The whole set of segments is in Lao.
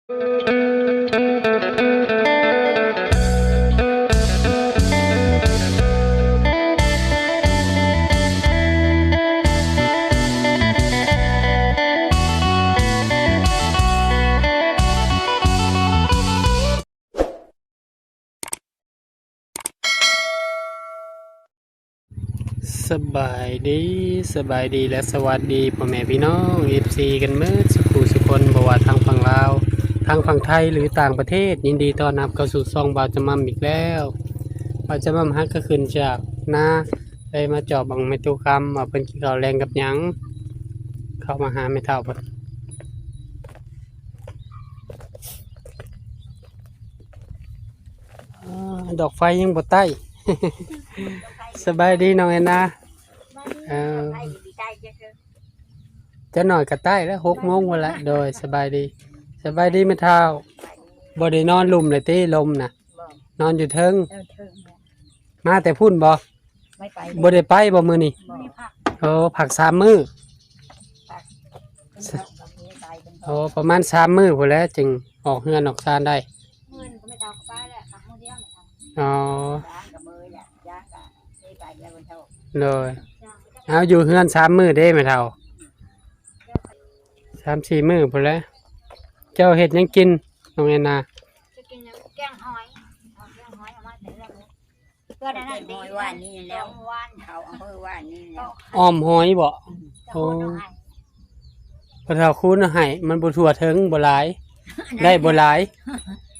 ສະບາຍດີ ສະບາຍດີ ແລະ ສະຫວັດດີພໍ່ແມ່ພີ່ນ້ອງ ເອັຟຊີ ກັນເໝິດສູ່ຜູ້ສູ່ຄົນ ບໍ່ວ່າທາງຝັ່ງລາວ ທາງຝັ່ງໄທ ຫຼື ຕ່າງປະເທດ. ຍິນດີຕ້ອນຮັບເຂົ້າສູ່ຊ່ອງບ່າວຈະໝ່ຳອີກແລ້ວ. ບ່າວຈະໝ່ຳຫາກະຂຶ້ນຈາກນາ ໄດ້ມາເຈາະເບິ່ງແມ່ຕູ້ຄຳວ່າເພິ່ນກິນເຂົ້າແລງກັບຫຍັງ. ເຂົ້າມາຫາແມ່ເຖົ້າເພິ່ນ. ອາ ດອກໄຟຍັງບໍ່ໄຕ້. ສະບາຍດີນ້ອງແອນນາ. ເອີ ຈັກໜ້ອຍກໍໄຕ້ແລ້ວ ຫົກໂມງພຸ້ນລະ. ໂດຍ ສະບາຍດີ ສະບາຍດີແມ່ເຖົ້າ. ບໍ່ໄດ້ນອນລຸ່ມເລີຍຕິ ລົມນະ? ນອນຢູ່ເທິງ. ເອີ ເທິງ. ມາແຕ່ພຸ້ນບໍ່? ບໍ່ໄດ້ໄປ ບໍ່ໄດ້ໄປບໍ່ມື້ນີ້? ບໍ່. ໂອ້ ພັກສາມມື້. ພັກ ໂອ້ ປະມານສາມມື້ພຸ້ນແຫຼະ ຈຶ່ງອອກເຮືອນອອກຊານໄດ້. ມື້ອື່ນກໍແມ່ເຖົ້າກໍໄປແລ້ວ ພັກມື້ດຽວແມ່ເຖົ້າ. ອໍ ສາມກໍເມີຍແຫຼະ ຢາກະເລີຍໄປແລ້ວແມ່ເຖົ້າ. ໂດຍ. ເອົາ ຢູ່ເຮືອນສາມມື້ເດ້ແມ່ເຖົ້າ ສາມສີ່ມື້ພຸ້ນແຫຼະ. ເຈົ້າເຮັດຫຍັງກິນນ້ອງແອນນາ? ຈະກິນຫຍັງ? ແກງຫອຍ ເອົາແກງຫອຍເອົາມາໃສ່ເຮືອນ. ເພື່ອນັ້ນ ແກງຫອຍຫວານນີ້ແຫຼ້ວ ເອົາເອົາມື້ວານນີ້ແຫຼ້ວ. ອ້ອມຫອຍບໍ? ອືມ. ໂອ້ ພໍ່ເຖົ້າຄູນໃຫ້ ມັນບໍ່ທົ່ວເຖິງ ບໍ່ຫຼາຍ ໄດ້ບໍ່ຫຼາຍ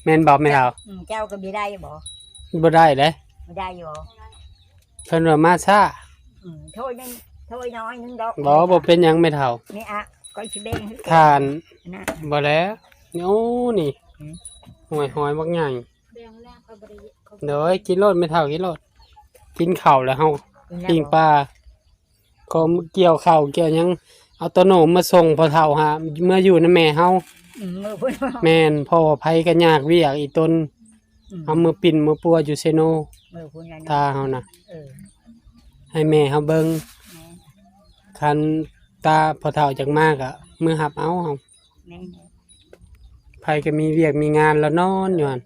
ແມ່ນບໍ່ແມ່ເຖົ້າ? ອືມ ເຈົ້າກໍບໍ່ໄດ້ບໍ? ບໍ່ໄດ້ເດ້ ບໍ່ໄດ້ບໍ? ເພິ່ນວ່າມາຊ້າ. ອືມ ຖ້ວຍໜຶ່ງ ຖ້ວຍນ້ອຍໜຶ່ງດອກ. ບໍ່ ບໍ່ເປັນຫຍັງແມ່ເຖົ້າ. ນີ້ອະ ຂ້ອຍຊິແບ່ງໃຫ້ ທ່ານນະ. ບໍ່ແລ້ວ. ໂອ້ ນີ້ ອືມ ຫອຍ ຫອຍບັກໃຫຍ່. ແບ່ງແລ້ວ ຂ້ອຍບໍ່ໄດ້ ໂດຍ ກິນໂລດແມ່ເຖົ້າ ກິນໂລດ. ກິນເຂົ້າແລ້ວເຮົາ ກິນແລ້ວ ປີ້ງປາ ກໍກ່ຽວເຂົ້າກ່ຽວຫຍັງ ເອົາໂຕໂນມາສົ່ງພໍ່ເຖົ້າຫາ ເມືອຢູ່ນຳແມ່ເຮົາ. ອືມ ເມືອພຸ້ນ. ແມ່ນ ເພາະວ່າໃຜກໍຍາກວຽກອີ່ຕົນ. ອືມ ເອົາເມືອປິ່ນເມືອປົວຢູ່ເຊໂນ. ເມືອພຸ້ນລະເນາະ ຕາເຮົານະ. ເອີ ໃຫ້ແມ່ເຮົາເບິ່ງ. ແມ່ນ. ຄັນຕາພໍ່ເຖົ້າຈັກມາກໍເມືອຮັບເອົາເຮົາ. ແມ່ນ. ໃຜກໍມີວຽກມີງານ ລາວນອນຢູ່ຫັ້ນ.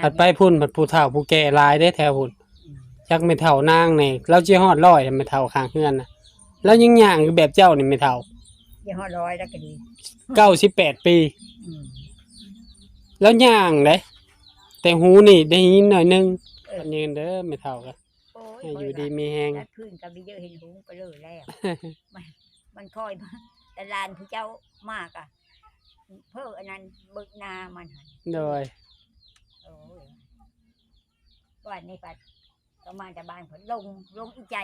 ບັດໄປພຸ້ນ ບັດຜູ້ເຖົ້າຜູ້ແກ່ຫຼາຍເດ້ແຖວພຸ້ນ. ອືມ ຈັກແມ່ເຖົ້ານາງນີ້ ລາວຊິຮອດຮ້ອຍແມ່ເຖົ້າຂ້າງເຮືອນນະ. ລາວຍັງຍ່າງຢູ່ແບບເຈົ້ານີ້ແມ່ເຖົ້າ. ຊິຮອດຮ້ອຍແລ້ວກໍດີ ເກົ້າສິບແປດປີ. ອືມ ລາວຍ່າງເດ້ ແຕ່ຫູນີ້ໄດ້ຍິນໜ້ອຍໜຶ່ງ. ເອີ ເງິນເດີແມ່ເຖົ້າກໍ ໂອ້ຍ ໃຫ້ຢູ່ດີມີແຮງ. ແລ້ວພື້ນກໍໄປເຢີເຫັນຫູກໍເລີຍແລ້ວ. ມັນ ມັນຄ່ອຍ ແຕ່ຫຼານຜູ້ເຈົ້າມາກະ ເພີ້ອັນນັ້ນເບິກໜ້າມັນຫັ້ນ. ໂດຍ. ໂອ້ຍ ວັນນີ້ກໍ ກໍມາຈາກບ້ານເພິ່ນ ລົງ ລົງອີໃຈ.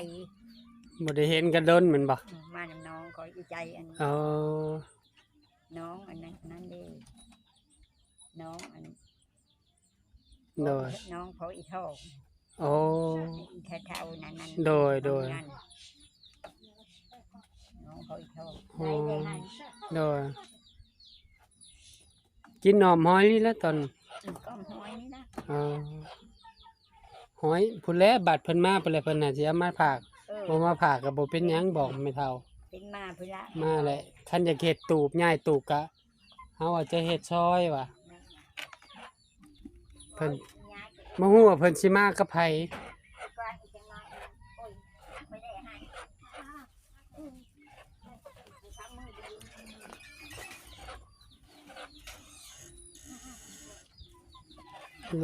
ບໍ່ໄດ້ເຫັນກັນດົນແມ່ນບໍ່? ອືມ ມານຳນ້ອງຂ້ອຍອີໃຈອັນ. ອໍ ນ້ອງອັນນັ້ນ ນັ້ນເດ້ ນ້ອງອັນ ໂດຍ ນ້ອງພໍ່ອີທອງ. ໂອ້ ແຖວໆນັ້ນ ນັ້ນ. ໂດຍ ໂດຍ. ນ້ອງພໍ່ອີທອງ. ອໍ ໄດ້ ໄດ້ຫັ້ນ. ໂດຍ. ກິນໜໍ່ມຫອຍນີ້ແຫຼະຕອນ ອືມ ກໍຫອຍນີ້ນະ. ອໍ ຫອຍພຸ້ນແຫຼະ ບັດເພິ່ນມາພຸ້ນແຫຼະ ເພິ່ນໜ້າຊິເອົາມາຝາກ. ເອີ ບໍ່ມາຝາກກໍບໍ່ເປັນຫຍັງ ບອກແມ່ເຖົ້າ. ເປັນມາພຸ້ນລະ ມາແຫຼະ. ຄັນຢາກເຮັດຕູບ ຍ້າຍຕູບກະ ເຮົາອາດຈະເຮັດຊອຍວ່າ ເພິ່ນ ບໍ່ຮູ້ວ່າເພິ່ນຊິມາກັບໃຜ.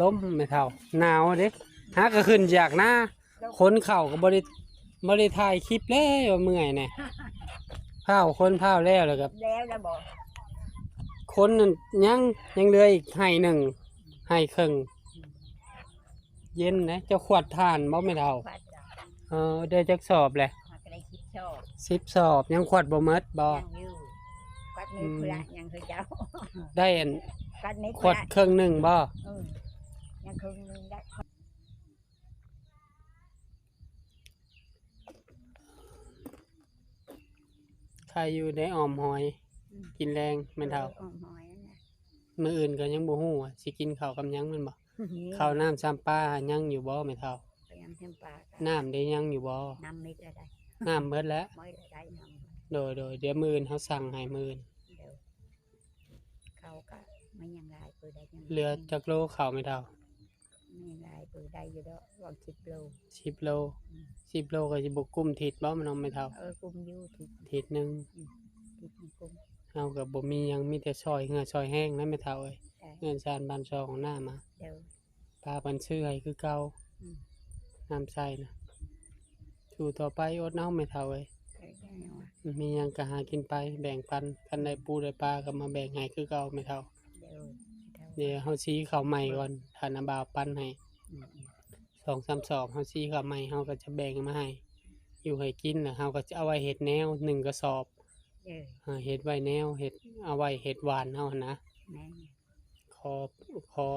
ລົມແມ່ເຖົ້າ ໜາວເດ້. ຫາກໍຂຶ້ນຢາກນາ ຂົນເຂົ້າກໍບໍ່ໄດ້ ບໍ່ໄດ້ຖ່າຍຄລິບແລ້ວ ວ່າເມື່ອຍແນ່. ພ້າວ ຂົນພ້າວແລ້ວ ແລ້ວກໍ ແລ້ວແລ້ວບໍ່? ຂົນນັ້ນຍັງ ຍັງເຫຼືອອີກໄຮ່ໜຶ່ງ ໄຮ່ເຄິ່ງ. ເຢັນນະ. ເຈົ້າຂວດຖ່ານບໍ່ແມ່ເຖົ້າ? ຂວດຈ້ະ. ເອີ ໄດ້ຈັກສອບແຫຼະ? ຫາກໍໄດ້ສິບສອບ. ສິບສອບ ຍັງຂວດບໍ່ໝົດບໍ່? ຍັງຢູ່. ຂວດໜຶ່ງ ອືມ ພຸ້ນລະ ຍັງຄືເຈົ້າ. ໄດ້ອັນ ຂວດໜຶ່ງ ຂວດເຄິ່ງໜຶ່ງບໍ່? ເອີ ຍັງເຄິ່ງໜຶ່ງໄດ້. ໃຄຢູ່ໄດ້ອ້ອມຫອຍ ອືມ ກິນແລງແມ່ນເຖົ້າ. ເອີ ອ້ອມຫອຍນັ້ນແຫຼະ. ມື້ອື່ນກໍຍັງບໍ່ຮູ້ວ່າຊິກິນເຂົ້າກັບຫຍັງແມ່ນບໍ່? ເຂົ້ານ້ຳຊຳປາຍັງຢູ່ບໍ່ແມ່ເຖົ້າ? ກໍຍັງຊຳປາ ນ້ຳເດ້ຍັງຢູ່ບໍ່? ນ້ຳໝົດແລ້ວໄດ໋. ນ້ຳໝົດແລ້ວ? ໝົດແລ້ວໄດ໋ນ້ຳ. ໂດຍໆ ດຽວມື້ອື່ນເຮົາສັ່ງໃຫ້ມື້ອື່ນ. ໂດຍ. ເຂົ້າກໍບໍ່ຍັງຫຼາຍ ເຫຼືອຈັກໂລເຂົ້າແມ່ເຖົ້າ? ມີຫຼາຍ ເປີດໄດ້ຢູ່ດອກ ຫວ່າງສິບໂລ ສິບໂລ. ອືມ ສິບໂລກໍຊິບໍ່ກຸ້ມທິດບໍ່ເນາະແມ່ເຖົ້າ? ເອີ ກຸ້ມຢູ່ທິດ ທິດໜຶ່ງ. ອືມ ທິດໜຶ່ງກຸ້ມ. ເຮົາກໍບໍ່ມີຫຍັງ ມີແຕ່ຊ່ອຍເຫື່ອຊ່ອຍແຮງນະແມ່ເຖົ້າເອີຍ. ເຮືອນຊານບ້ານຊ່ອງນາມາ ໂດຍ ປ້າເພິ່ນຊື້ໃຫ້ຄືເກົ່າ. ອືມ ນ້ຳໃຊ້ນະ ສູ້ຕໍ່ໄປ ອົດເອົາແມ່ເຖົ້າເອີຍ. ເອີ ມີຫຍັງກໍຫາກິນໄປ ແບ່ງປັນ ຄັນໄດ້ປູໄດ້ປາກໍມາແບ່ງໃຫ້ຄືເກົ່າແມ່ເຖົ້າ. ໂດຍ ດຽວເຮົາສີເຂົ້າໃໝ່ກ່ອນ ຖ້ານ້າບ່າວປັນໃຫ້ ອືມ ສອງສາມສອບ ເຮົາສີເຂົ້າໃໝ່ ເຮົາກໍຈະແບ່ງມາໃຫ້ຢູ່ໃຫ້ກິນ ແລ້ວເຮົາກໍຈະເອົາໄວ້ເຮັດແນວ ໜຶ່ງກະສອບ. ເອີ ເຮັດໄວ້ແນວ ເຮັດ ເອົາໄວ້ເຮັດຫວ່ານເຮົາຫັ້ນນະ. ແມ່ນ ຂໍ ຂໍ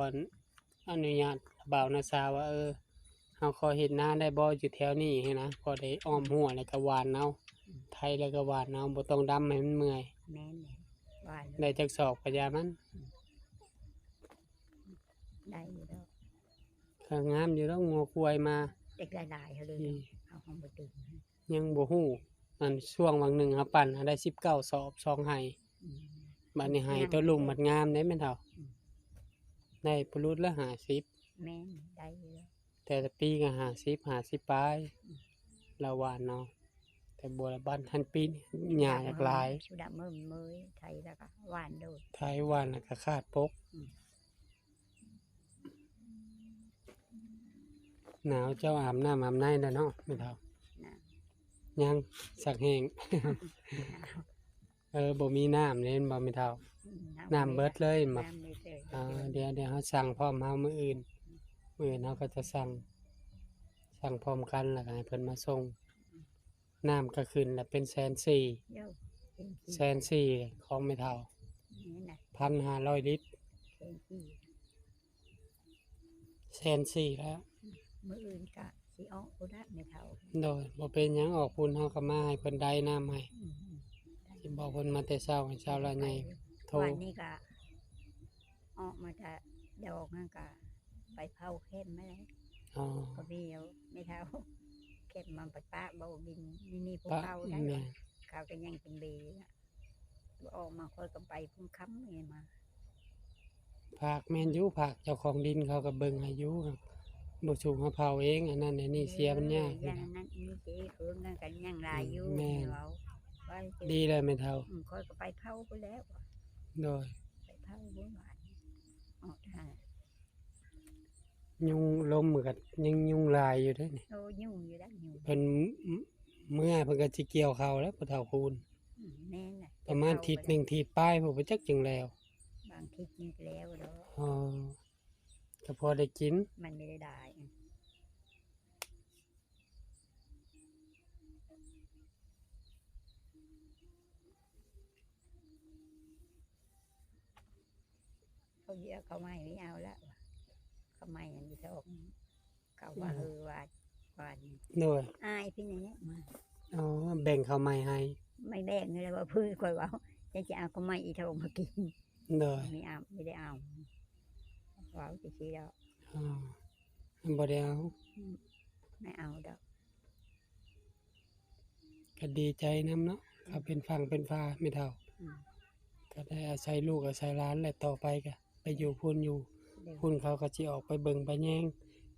ອະນຸຍາດບ່າວນາຊາວວ່າ ເອີ ເຮົາຂໍເຮັດນາໄດ້ບໍ່ ຢູ່ແຖວນີ້ຫັ້ນນະ ພໍໄດ້ອ້ອມຮົ້ວແລ້ວກໍຫວ່ານເອົາ ອືມ ໄຖແລ້ວກໍຫວ່ານເອົາ ບໍ່ຕ້ອງດຳໃຫ້ມັນເມື່ອຍ. ແມ່ນແຫຼະ ຫວ່ານໄດ້ຈັກສອບກໍຢ່າມັນ. ອືມ ໄດ້ຢູ່ດອກ ກໍງາມຢູ່ດອກ ງົວຄວາຍມາ ເດັກຫຼາຍໆ ເຮົາເລີຍ ອືມ ເຮົາບໍ່ຕື່ມ. ຍັງບໍ່ຮູ້ ອັນຊ່ວງຫວ່າງໜຶ່ງເຮົາປັ່ນເຮົາໄດ້ສິບເກົ້າສອບ ສອງໄຮ່. ອືມ ບາດນີ້ໄຮ່ໂຕລຸ່ມມັນງາມເດ້ແມ່ນເຖົ້າ. ອືມ ໄດ້ປະຫຼຸດລະຫ້າສິບ. ແມ່ນ ໄດ້ຢູ່ ແຕ່ລະປີກໍຫ້າສິບ ຫ້າສິບປາຍ. ອືມ ລະຫວ່ານເນາະ ແຕ່ບໍ່ລະບັນ ຫັ້ນປີນີ້ຫຍ້າຢາກຫຼາຍ ສຸດາເມີເມີຍ ໄຖແລ້ວກໍຫວ່ານໂດດ ໄຖຫວ່ານແລ້ວກໍຄາດປົກ. ອືມ ໜາວ ເຈົ້າອາບນ້ຳອາບໃນແລ້ວເນາະແມ່ເຖົ້າ? ຍັງ ສັກແຫ້ງ. ເອີ ບໍ່ມີນ້ຳເດ້ແມ່ນບໍ່ແມ່ເຖົ້າ? ອືມ ນ້ຳເບິດເລີຍແມ່ນບໍ່? ນ້ຳເບິດເລີຍ. ອ່າ ດຽວ ດຽວເຮົາສັ່ງພ້ອມເຮົາມື້ອື່ນ ມື້ອື່ນເຮົາກໍຈະສັ່ງ ສັ່ງພ້ອມກັນ ແລ້ວກໍໃຫ້ເພິ່ນມາສົ່ງ. ນ້ຳກໍຂຶ້ນລະເປັນແສນສີ່ ໂອ້ ແສນສີ່ ແສນສີ່ ຂອງແມ່ເຖົ້າ ນີ້ນະ ພັນຫ້າຮ້ອຍລິດ ແສນສີ່ ແສນສີ່ແລ້ວ. ມື້ອື່ນກະຊິອອກພຸ້ນລະແມ່ເຖົ້າ. ໂດຍ ບໍ່ເປັນຫຍັງ ອອກພຸ້ນເຮົາກໍມາໃຫ້ເພິ່ນໄດນ້ຳໃຫ້. ອືມໆ ຊິບອກເພິ່ນມາແຕ່ເຊົ້າ ໃຫ້ເຊົ້າລະໃຫຍ່ ໄປ ໂທ ວານນີ້ກະ ອອກມາຈາກດອກຫັ້ນກະໄປເຜົາແຄມມາແລ້ວ. ອໍ ກໍມີແມ່ເຖົ້າແຄມມາປະປະບໍ່ບິນ ນີ້ ນີ້ຜູ້ເຜົາໄດ້. ແມ່ນ ເຂົາກໍຍັງເປັນເບ ບໍ່ອອກມາ ຂ້ອຍກໍໄປພຸ້ນຄ່ຳນີ້ມາ. ພາກແມ່ນຢູ່ ພາກເຈົ້າຂອງດິນເຂົາກໍເບິ່ງໃຫ້ຢູ່ ບໍ່ສູ້ເຮົາເຜົາເອງ ອັນນັ້ນອັນນີ້ເສຍມັນຍາກ. ເອີ ອັນນັ້ນອັນນີ້ເສຍເຂີງນັ້ນກໍຍັງຫຼາຍຢູ່. ອືມ ແມ່ນ ເວົ້າ ດີແລ້ວແມ່ເຖົ້າ. ອືມ ຂ້ອຍກໍໄປເຜົາພຸ້ນແລ້ວ. ໂດຍ ໄປເຜົາພຸ້ນຫວານ ອອກທາງ ຍຸງລົມມັນກໍຍັງຍຸງຫຼາຍຢູ່ເດ້ນີ້. ໂອ້ ຍຸງຢູ່ໄດ໋ ຍຸງ. ເພິ່ນ ເມື່ອເພິ່ນກໍຊິກ່ຽວເຂົ້າແລ້ວ ພໍ່ເຖົ້າຄູນ. ອືມ ແມ່ນແຫຼະ ປະມານທິດໜຶ່ງທິດປາຍພຸ້ນ ບໍ່ຈັກຈຶ່ງແລ້ວ. ບາງທິດນີ້ກໍແລ້ວດອກ. ອໍ ກໍພໍໄດ້ກິນ ມັນບໍ່ໄດ້ຫຼາຍ. ເຂົາຊິເອົາເຂົ້າໃໝ່ ໄມ່ເອົາລະ ເຂົ້າໃໝ່ອັນນີ້ເຂົາ ເຂົາວ່າ ອືມ ເອີ ຫວານ ຫວານ. ໂດຍ ອາຍເປັນຫຍັງແຫຼະມາ. ອໍ ແບ່ງເຂົ້າໃໝ່ໃຫ້ ໄມ່ແບ່ງແລ້ວວ່າ ເພື່ອຂ້ອຍເວົ້າ ຈະ ຈະເອົາເຂົ້າໃໝ່ອີ່ທອງມາກິນ. ໂດຍ ໄມ່ເອົາ ໄມ່ໄດ້ເອົາ ເວົ້າຊື່ໆດອກ. ອໍ ບໍ່ໄດ້ເອົາ. ອືມ ໄມ່ເອົາດອກ. ກໍດີໃຈນຳເນາະ ເຂົາເປັນຝັ່ງເປັນຝາແມ່ເຖົ້າ. ອືມ ກໍໄດ້ອາໄສລູກອາໄສຫຼານແຫຼະ ຕໍ່ໄປກໍໄປຢູ່ພຸ້ນ ຢູ່ ໂດຍ ພຸ້ນເຂົາກໍຊິອອກໄປເບິ່ງໄປແຍງ.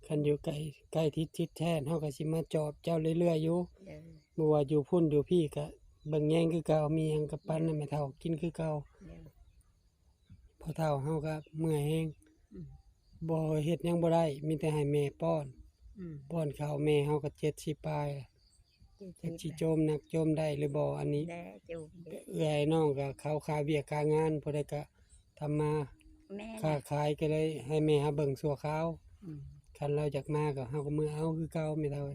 ຄັນຢູ່ໃກ້ ໃກ້ທິດທິດແທນ ເຮົາກໍຊິມາຈອບເຈົ້າເລື້ອຍໆຢູ່. ໂດຍ ບໍ່ວ່າຢູ່ພຸ້ນຢູ່ພີ້ກໍເບິ່ງແຍງຄືເກົ່າ ມີຫຍັງກໍປັນໃຫ້ແມ່ເຖົ້າກິນຄືເກົ່າ. ໂດຍ ພໍ່ເຖົ້າເຮົາກໍເມື່ອຍແຮງ. ອືມ ບໍ່ເຮັດຫຍັງບໍ່ໄດ້ ມີແຕ່ໃຫ້ແມ່ປ້ອນ. ອືມ ປ້ອນເຂົ້າ ແມ່ເຮົາກໍເຈັດສິບປາຍ ເຈັດສິບ ຈັກຊິໂຈມໜັກໂຈມໄດ້ຫຼືບໍ່ ອັນນີ້ ແດ່ໂຈມເດ້. ເອື້ອຍນ້ອງກໍເຂົາຄາວຽກຄາງານ ຜູ້ໃດກໍທຳມາ ແມ່ນ ຄ້າຂາຍ ກໍເລີຍໃຫ້ແມ່ເຮົາເບິ່ງຊົ່ວຄາວ. ອືມ ຄັນລາວຢາກມາກໍເຮົາກໍເມືອເອົາຄືເກົ່າແມ່ເຖົ້າ.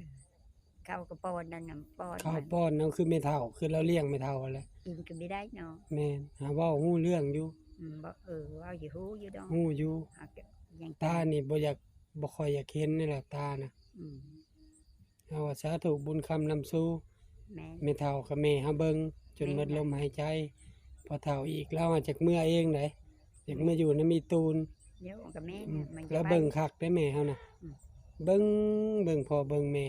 ເຂົາກໍປ້ອນນັ້ນນະ ປ້ອນ ເຂົາປ້ອນເນາະ ຄືແມ່ເຖົ້າ ຄືລາວລ້ຽງແມ່ເຖົ້າຫັ້ນແຫຼະ ກິນກໍບໍ່ໄດ້ເນາະ. ແມ່ນ ຫາເວົ້າຮູ້ເລື່ອງຢູ່. ອືມ ບໍ່ ເອີ ເວົ້າຢູ່ ຮູ້ຢູ່ດອກ ຮູ້ຢູ່. ຫາກຍັງຕານີ້ບໍ່ຢາກ ບໍ່ຄ່ອຍຢາກເຫັນນີ້ແຫຼະ ຕານະ. ອືມ ເຮົາວ່າສາທຸ ບຸນຄຳນຳສູ່. ແມ່ນ ແມ່ເຖົ້າກັບແມ່ເຮົາເບິ່ງຈົນໝົດລົມຫາຍໃຈ. ພໍ່ເຖົ້າອີກ ລາວອາດຈັກເມືອເອງໃດ ຢາກມາຢູ່ນຳອີ່ຕູນ. ເອີ ກໍແມ່ນ ອືມ ມັນ ລາວເບິ່ງຄັກເດ້ແມ່ເຮົານະ. ອືມ ເບິ່ງ ເບິ່ງພໍ່ເບິ່ງແມ່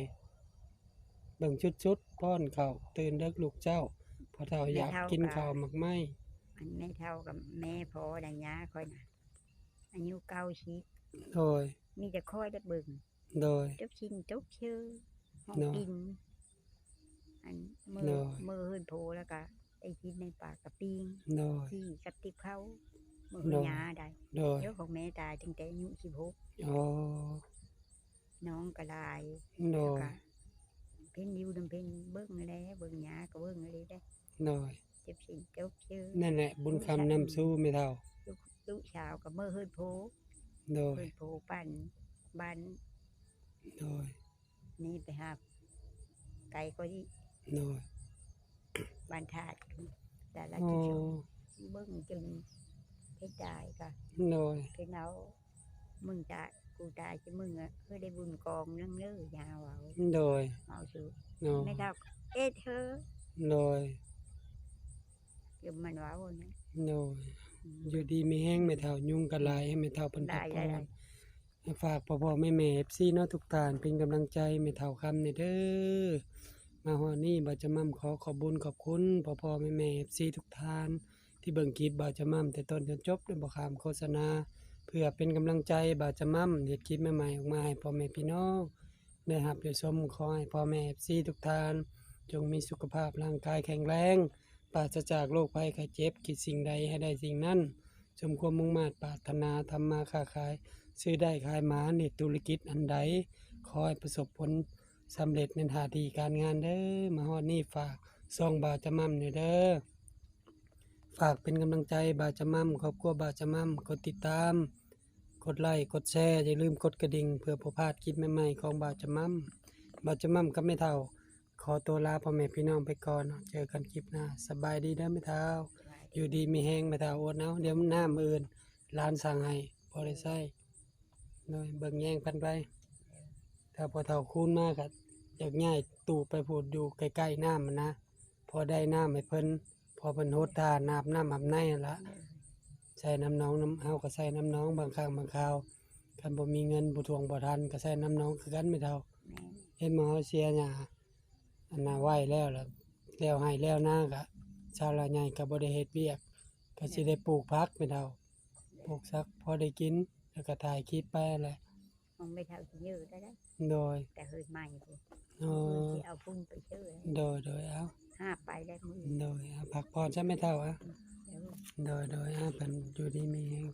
ເບິ່ງຊຸດໆ ປ້ອນເຂົ້າ ຕື່ນເດິກລຸກເຊົ້າ ພໍ່ເຖົ້າຢາກກິນເຂົ້າໝາກໄມ້. ອັນແມ່ເຖົ້າກັບແມ່ພໍ່ນະ ຍ່າຂ້ອຍນະ ອາຍຸເກົ້າສິບ ໂດຍ ມີແຕ່ຂ້ອຍໄດ້ເບິ່ງ ໂດຍ ຈົບຊິ້ນຈົບເຊີ ຫ້ອງ ໂດຍ ກິນ ອັນ ມື້ ໂດຍ ມື້ເຮືອນໂພ ແລ້ວກະໄດ້ກິນໃນປາກກະປິງ ໂດຍ ຈີ່ກັບຕິບເຂົ້າ ມື້ ໂດຍ ຍາໄດ້ ໂດຍ ເຈົ້າຂອງແມ່ຕາຍຕັ້ງແຕ່ອາຍຸສິບຫົກ ອໍ ນ້ອງກໍຫຼາຍ ໂດຍ ແລ້ວກະເພັນຢູ່ນຳເພັນເບິ່ງແຫຼະ ເບິ່ງຍາກໍເບິ່ງເລີຍເດ້ ໂດຍ ເຈັບຊິ້ນເຈັບເຊີ ນັ້ນແຫຼະ ບຸນຄຳນຳສູ່ແມ່ເຖົ້າ ລູກ ລູກສາວກໍມື້ເຮືອນໂພ ໂດຍ ເຮືອນໂພປັນບ້ານ ໂດຍ ນີ້ໄປຫາໄກກວ່ານີ້ ໂດຍ ບ້ານທາດ ແຕ່ລະ ອໍ ທີ່ເບິ່ງຈົນເພິ່ນຕາຍກະ ໂດຍ ເພິ່ນເອົາ ມຶງຕາຍ ກູຕາຍຊິມຶງ ເອີ ໄດ້ບຸນກອງນຳເລີ ຍາວເວົ້າ ໂດຍ ເວົ້າຊື່ ໂດຍ ແມ່ເຖົ້າເອັດເຮີ ໂດຍ ຄືມັນເວົ້ານະ ໂດຍ ອືມ ຢູ່ດີມີແຮງແມ່ເຖົ້າ ຍຸງກໍຫຼາຍ ໃຫ້ແມ່ເຖົ້າເພິ່ນພັກຜ່ອນ ຫຼາຍໆ ໃຫ້ຝາກພໍ່ໆແມ່ໆ ເອັຟຊີເນາະ ທຸກທ່ານ ເປັນກຳລັງໃຈແມ່ເຖົ້າຄຳແດ່ເດີ. ມາຮອດນີ້ ບ່າວຈະໝ່ຳຂໍຂອບບຸນຂອບຄຸນພໍ່ໆແມ່ໆ ເອັຟຊີທຸກທ່ານ ທີ່ເບິ່ງຄລິບບ່າວຈະໝ່ຳແຕ່ຕົ້ນຈົນຈົບ ໂດຍບໍ່ຂ້າມໂຄສະນາ ເພື່ອເປັນກຳລັງໃຈບ່າວຈະໝ່ຳເຮັດຄລິບໃໝ່ໆອອກມາໃຫ້ພໍ່ແມ່ພີ່ນ້ອງໄດ້ຮັບໄດ້ຊົມ. ຂໍໃຫ້ພໍ່ແມ່ເອັຟຊີທຸກທ່ານ ຈົ່ງມີສຸຂະພາບຮ່າງກາຍແຂງແຮງ ປາສະຈາກໂລກໄພໄຂ້ເຈັບ ຄິດສິ່ງໃດໃຫ້ໄດ້ສິ່ງນັ້ນ ສົມຄວາມມຸ່ງມາດປາດຖະໜາ, ທຳມາຄ້າຂາຍ, ຊື້ໄດ້ຂາຍໝານ, ເຮັດທຸລະກິດອັນໃດ ຂໍໃຫ້ປະສົບຜົນສຳເລັດໃນໜ້າທີ່ການງານເດີ. ມາຮອດນີ້ຝາກຊ່ອງບ່າວຈະໝ່ຳແດ່ເດີ. ຝາກເປັນກຳລັງໃຈບ່າວຈະໝ່ຳ, ຄອບຄົວບ່າວຈະໝ່ຳ, ກົດຕິດຕາມ, ກົດໄລ, ກົດແຊ, ຢ່າລືມກົດກະດິ່ງ ເພື່ອບໍ່ພາດຄລິບໃໝ່ໆຂອງບ່າວຈະໝ່ຳ. ບ່າວຈະໝ່ຳກັບແມ່ເຖົ້າ ຂໍຕົວລາພໍ່ແມ່ພີ່ນ້ອງໄປກ່ອນເນາະ ເຈີກັນຄລິບໜ້າ. ສະບາຍດີເດີແມ່ເຖົ້າ ຢູ່ດີມີແຮງແມ່ເຖົ້າ ອົດເອົາ ດຽວນ້ຳມື້ອື່ນຫຼານສັ່ງໃຫ້ ພໍໄດ້ໃຊ້ ໂດຍ ເບິ່ງແຍງກັນໄປ. ຖ້າພໍ່ເຖົ້າຄູນມາກໍຢາກຍ້າຍຕູ້ໄປພຸ້ນ ຢູ່ໃກ້ໆນ້ຳຫັ້ນນະ ພໍໄດ້ນ້ຳໃຫ້ເພິ່ນ ພໍເພິ່ນຫົດທ່ານອາບນ້ຳອາບໃນຫັ້ນລະ ໃຊ້ນ້ຳໜອງ ນ້ຳ ເຮົາກໍໃຊ້ນ້ຳໜອງບາງຄັ້ງບາງຄາວ ຄັນບໍ່ມີເງິນ ບໍ່ຖ້ວງບໍ່ທັນ ກໍໃຊ້ນ້ຳໜອງຄືກັນແມ່ເຖົ້າ. ແມ່ນ ເຫັນໝໍເຮົາເສຍຫຍ້າ ອັນນ່າໄວ້ແລ້ວລະ ແລ້ວໄຮ່ແລ້ວນາກະ ຊາວລາວໃຫຍ່ກະບໍ່ໄດ້ເຮັດວຽກ ກະຊິໄດ້ປູກຜັກແມ່ເຖົ້າ ປູກຜັກພໍໄດ້ກິນ ແລ້ວກະຖ່າຍຄລິບໄປຫັ້ນແຫຼະ ຂອງແມ່ເຖົ້າຊິເຍອະໄດ້ ໂດຍ ແຕ່ເຮືອນໃໝ່ພຸ້ນ ອໍ ຊິເອົາພຸ້ນໄປເຊີ ໂດຍ ໂດຍ ເອົາ ຫາບໄປແລ້ວມື້ ໂດຍ ເອົາ ພັກຜ່ອນຊະແມ່ເຖົ້າ ອະ ໂດຍ ໂດຍ ເອົາ ເພິ່ນຢູ່ດີມີແຮງ.